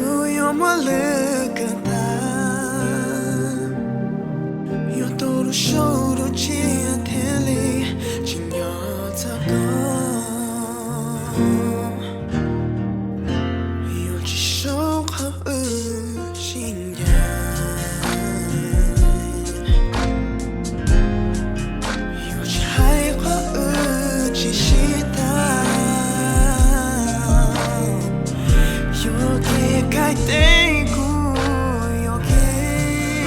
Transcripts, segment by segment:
Yuav muaj lwm kawg tas, yuav tau lub saub dua tsiaj thiaj li tsim nyog txog koj. Yuav tsis saub qhov wb sib ncaim, yuav tsis hais qhov wb tsis sib tau. Yuav kev kais teb kuj yuav kev,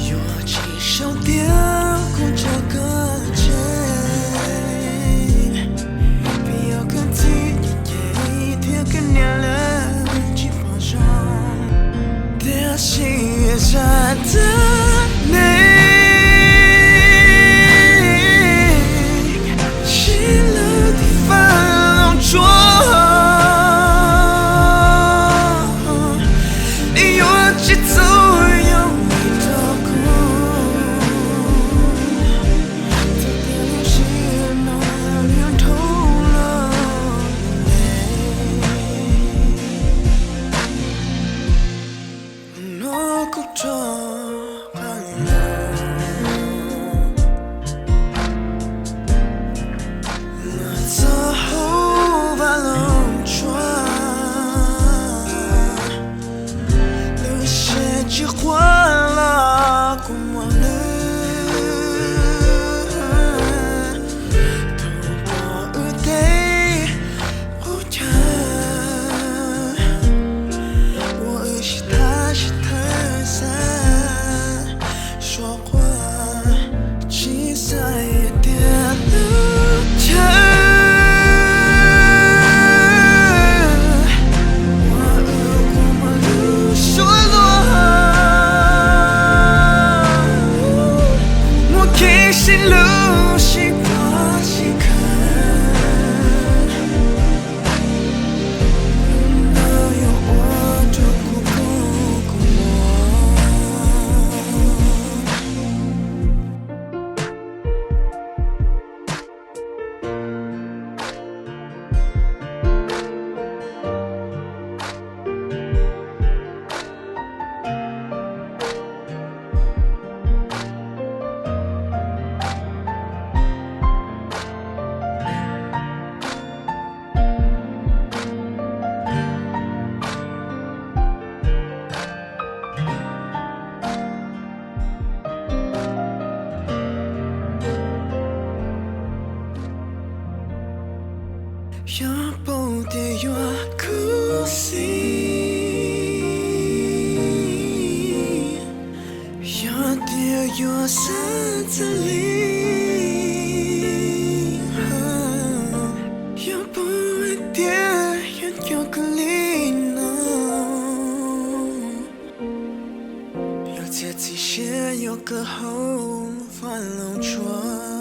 yuav tsis sau tias kuv ntshaw koj tseg. Vim yog koj txiv ces ces thiab koj niam lawv tsis pom zoo. Tiam sis zaj dab neeg sib lawv tim faj loo tsuag, nws yuav tsis txaus yooj yim rau kuv. Txawm tias lub sij hawm no yuav dhau los lawm, no kuv rov qab los txog hauv vaj loog tsuag. Lub siab tsis quaj los kuv muaj lwm, thaum pom wb tej qub chaw, ua wb sib tham sib thawj xav suav quaj, tsis xav tias lub chaw uas wb kuj muaj lub suab luag, muaj kev sib hlub sib pab sib khawm, lub ntawd yuav ua rau kuv kub kuv muag. Xyov paub tias yuav khuv xim, xyov tias yuav xav txawv li, xyov paub hais tias yuav coj kawg li no, yuav txiav txim siab yuav kawg hauv vaj loog tsuag.